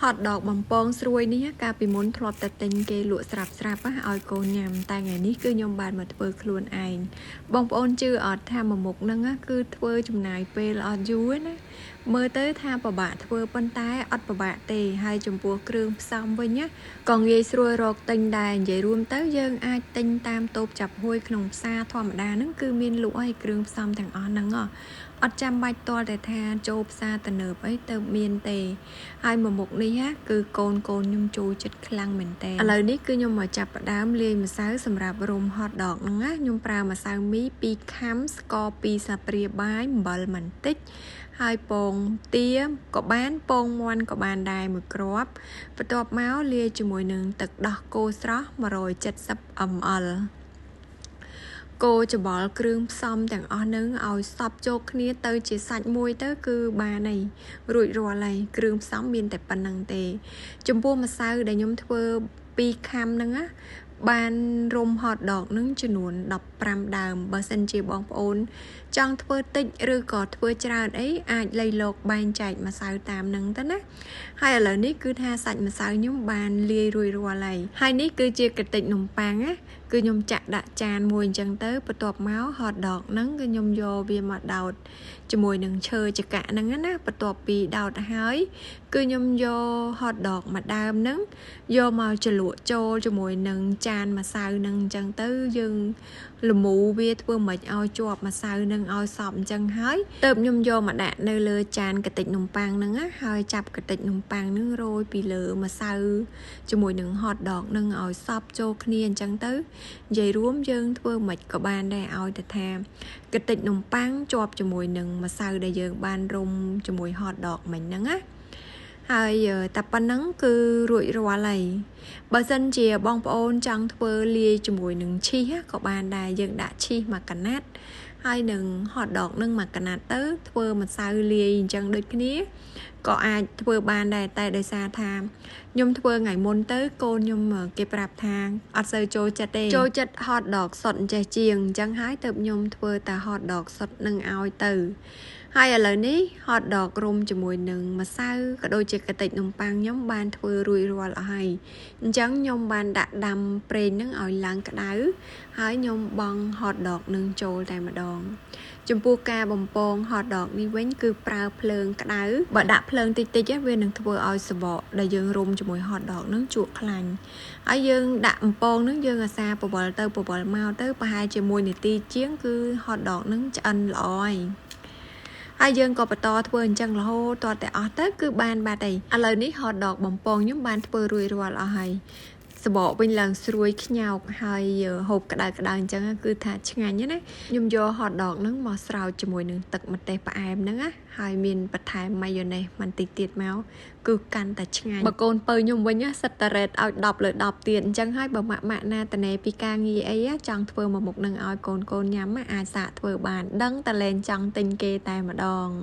Hot dog បំពងស្រួយនេះកាលពីមុនធ្លាប់តែទិញគេលក់ស្រាប់ស្រាប់ឲ្យកូនញ៉ាំតែថ្ងៃនេះគឺខ្ញុំបានមកធ្វើខ្លួនឯងបងប្អូនជឿអត់ថាមួយមុខហ្នឹងគឺធ្វើចំណាយពេលអត់យូរណាមើលទៅថាពិបាកធ្វើប៉ុន្តែអត់ពិបាកទេហើយចំពោះគ្រឿងផ្សំវិញណាក៏ងាយស្រួលរកទិញដែរនិយាយរួមទៅយើងអាចទិញតាមតូបចាប់ហួយក្នុងផ្សារធម្មតាហ្នឹងគឺមានលក់ឲ្យគ្រឿងផ្សំទាំងអស់ហ្នឹងអត់ចាំបាច់តតែថាចូលផ្សារទំនើបអីទៅមានទេហើយមួយមុខនេះណាគឺកូនកូនខ្ញុំចូលចិត្តខ្លាំងមែនតើឥឡូវនេះគឺខ្ញុំមកចាប់ផ្ដើមលាយម្សៅសម្រាប់រុំ hot dog ហ្នឹងណាខ្ញុំប្រើម្សៅមី2ខាំស្ករ2ស្លាបព្រាបាយអំបិលបន្តិចហើយពងទាក៏បានពងមាន់ក៏បានដែរមួយគ្រាប់បន្ទាប់មកលាយជាមួយនឹងទឹកដោះគោស្រស់170 ml កូរច្បល់គ្រឿងផ្សំទាំងអស់នឹងឲ្យសព្វចូលគ្នាទៅជាសាច់មួយទៅគឺបានហើយរួចរាល់ហើយគ្រឿងផ្សំមានតែប៉ុណ្្នឹងទេ ចំពោះម្សៅដែលខ្ញុំធ្វើ2ខាំហ្នឹងណាបានរុំ hot dog នឹងចំនួន15ដើមបើសិនជាបងប្អូន ចង់ធ្វើតិចឬក៏ធ្វើច្រើនអីអាចលៃលោកបែងចែកម្សៅតាមនឹងទៅណាហើយឥឡូវនេះគឺថាសាច់ម្សៅខ្ញុំបានលាយរួចរាល់ហើយហើយនេះគឺជាកម្ទេចនំប៉័ងណាគឺខ្ញុំចាក់ដាក់ចានមួយអញ្ចឹងទៅបន្ទាប់មក hot dog ហ្នឹងគឺខ្ញុំយកវាមកដោតជាមួយនឹងឈើចកាហ្នឹងណាបន្ទាប់ពីដោតហើយគឺខ្ញុំយក hot dog មួយដើមហ្នឹងយកមកជ្រលក់ចូលជាមួយនឹងចានម្សៅហ្នឹងអញ្ចឹងទៅយើងលមូវាធ្វើមិនឲ្យជាប់ម្សៅនឹងឲ្យសពអញ្ចឹងហើយទៅខ្ញុំយកមកដាក់នៅលើចានកម្ទេចនំប៉័ងហ្នឹងណាហើយចាប់កម្ទេចនំប៉័ងហ្នឹងរោយពីលើម្សៅជាមួយនឹង hot dog ហ្នឹងឲ្យសពចូលគ្នាអញ្ចឹងទៅនិយាយរួមយើងធ្វើមិនក៏បានដែរឲ្យតែថាកម្ទេចនំប៉័ងជាប់ជាមួយនឹងម្សៅដែលយើងបានរុំជាមួយ hot dog មិញហ្នឹងណាហើយតែប៉ុណ្ណឹងគឺរួចរាល់ហើយបើសិនជាបងប្អូនចង់ធ្វើលាយជាមួយនឹងឈីសក៏បានដែរយើងដាក់ឈីសមួយកណាត់ហើយនឹង hot dog នឹងមួយកណាត់ទៅធ្វើម្សៅលាយអញ្ចឹងដូចគ្នាក៏អាចធ្វើបានដែរតែដោយសារថាខ្ញុំធ្វើថ្ងៃមុនទៅកូនខ្ញុំគេប្រាប់ថាអត់សូវចូលចិត្តទេចូលចិត្ត hot dog សុទ្ធអញ្ចេះជាងអញ្ចឹងហើយទៅខ្ញុំធ្វើតែ hot dog សុទ្ធនឹងឲ្យទៅហើយឥឡូវនេះ hot dog រុំជាមួយនឹងម្សៅក៏ដូចជាកម្ទេចនំប៉័ងខ្ញុំបានធ្វើរួចរាល់អស់ហើយអញ្ចឹងខ្ញុំបានដាក់ដាំប្រេងនឹងឲ្យឡើងក្តៅហើយខ្ញុំបង់ hot dog នឹងចូលតែម្ដងចំពោះការបំពង hot dog នេះវិញគឺប្រើភ្លើងក្តៅបើដាក់ភ្លើងតិចតិចវានឹងធ្វើឲ្យសបកដែលយើងរុំជាមួយ hot dog នឹងជក់ខ្លាញ់ហើយយើងដាក់បំពងនឹងយើងអាសាពវល់ទៅពវល់មកទៅប្រហែលជា1នាទីជាងគឺ hot dog នឹងឆ្អិនល្អហើយហើយយើងក៏បន្តធ្វើអញ្ចឹងរហូតតតែអស់ទៅគឺបានបាត់ហើយឥឡូវនេះ hot dog បំពងខ្ញុំបានធ្វើរួចរាល់អស់ហើយសបកវិញឡើងស្រួយខ្ញោកហើយហូបក្តៅក្តៅអញ្ចឹងគឺថាឆ្ងាញ់ណាខ្ញុំយក hot dog ហ្នឹងមកស្រោចជាមួយនឹងទឹកម្ទេសផ្អែមហ្នឹងណាហើយមានបន្ថែមម៉ាយ៉ូណេសបន្តិចទៀតមកគឺកាន់តែឆ្ងាញ់បើកូនពៅខ្ញុំវិញសិតតែ rate ឲ្យ10លើ10ទៀតអញ្ចឹងហើយបើម៉ាក់ម៉ាក់ណាតនេពីការងារអីចង់ធ្វើមកមុខនឹងឲ្យកូនកូនញ៉ាំអាចសាកធ្វើបានដឹងតែលែងចង់ទិញគេតែម្ដង។